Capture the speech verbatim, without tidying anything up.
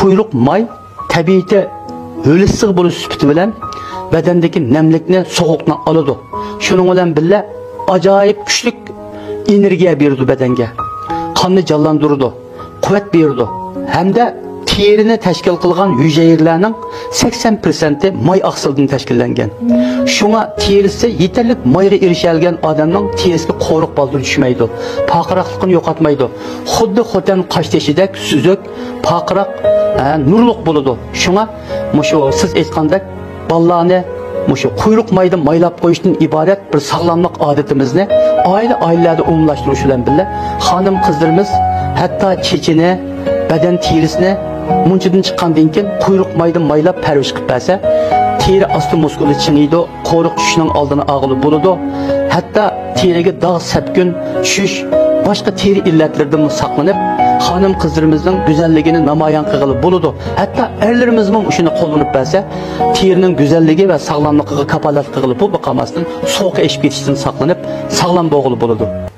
قۇيرۇق ماي تەبىئىتى ھۆل ئىسسىق بولۇش سۈپىتى بىلەن بەدەندىكى نەملىكنى، سوغۇقنى ئالىدۇ. شۇنىڭ بىلەن بىللە، ئاجايىپ كۈچلۈك ئېنېرگىيە بېرىدۇ بەدەنگە. قاننى جانلاندۇرىدۇ، قۇۋۋەت بېرىدۇ ھەمدە تېرىنى تەشكىل قىلغان ھۈجەيرىلەرنىڭ سەكسەن پىرسەنتى ماي ئاقسىلىدىن تەشكىللەنگەن. شۇڭا تېرىسى يېتەرلىك مايغا ئېرىشەلىگەن ئادەمنىڭ تېرىسىگە قورۇق بالدۇر چۈشمەيدۇ، پارقىراقلىقىنى يوقاتمايدۇ. خۇددى خوتەن قاشتېشىدەك سۈزۈك، پارقىراق، ھە، نۇرلۇق بولىدۇ. شۇڭا مۇشۇ سىز ئېيتقاندەك بالىلارنى مۇشۇ قۇيرۇق مايدا مايلاپ قويۇشتىن ئىبارەت بىر ساغلاملىق ئادىتىمىزنى ئائىلە-ئائىلىلەردە ئومۇملاشتۇرۇش بىلەن بىللە، خانىم-قىزلىرىمىز ھەتتا چېچىنى، بەدەن تېرىسىنى مۇنچىدىن چىققاندىن كېيىن قۇيرۇق مايدا مايلاپ پەرۋىش قىلىپ بەرسە، تېرە ئاستى مۇسكۇلى چىڭىيدۇ، قورۇق چۈشۈشنىڭ ئالدىنى ئالغىلى بولىدۇ. ھەتتا تېرىگە داغ، سەپكۈن چۈشۈش، باشقا تېرە ئىللەتلىرىدىنمۇ ساقلىنىپ، خانىم-قىزلىرىمىزنىڭ گۈزەللىكىنى نامايان قىلغىلى بولىدۇ. ھەتتا ئەرلىرىمىزمۇ شۇنى قوللىنىپ بەرسە، تېرىنىڭ گۈزەللىكى ۋە ساغلاملىقىغا كاپالەتلىك قىلغىلى بولۇپ قالماستىن، سوغۇقى ئېشىپ كېتىشتىن ساقلىنىپ، ساغلام بولغىلى بولىدۇ.